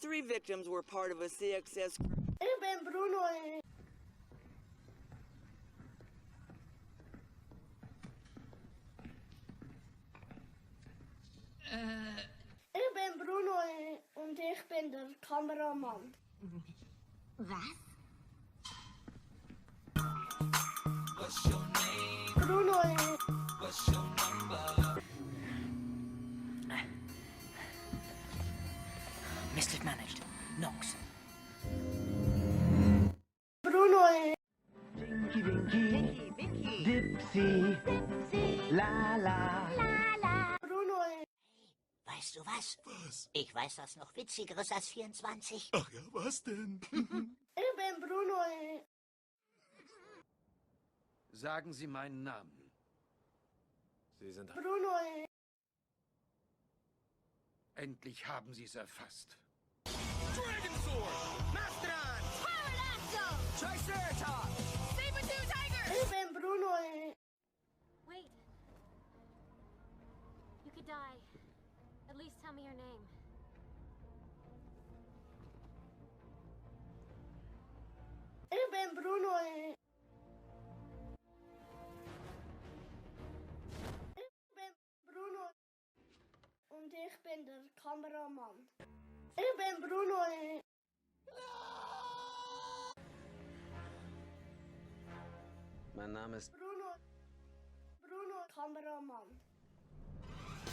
3 victims were part of a CXS group. Ich bin Bruno. Ich bin Bruno und ich bin der Kameramann. Was? What's your name? Bruno. What's your number? Missed it managed. Knox. Bruno. Tinky Winky, Dipsy, La La. Bruno. Weißt du was? Was? Ich weiß was noch Witzigeres als 24. Ach ja, was denn? Ich bin Bruno. Sagen Sie meinen Namen. Sie sind Bruno. Endlich haben Sie es erfasst. Dragon Sword! Mastodon! Pterodactyl! Triceratops! Saber-tooth tiger! Ich bin Bruno. Wait. You could die. At least tell me your name. Ich bin Bruno. Ich bin Bruno. Und ich bin der Kameramann. Ich bin Bruno. Mein Name ist Bruno. Bruno, Kameramann.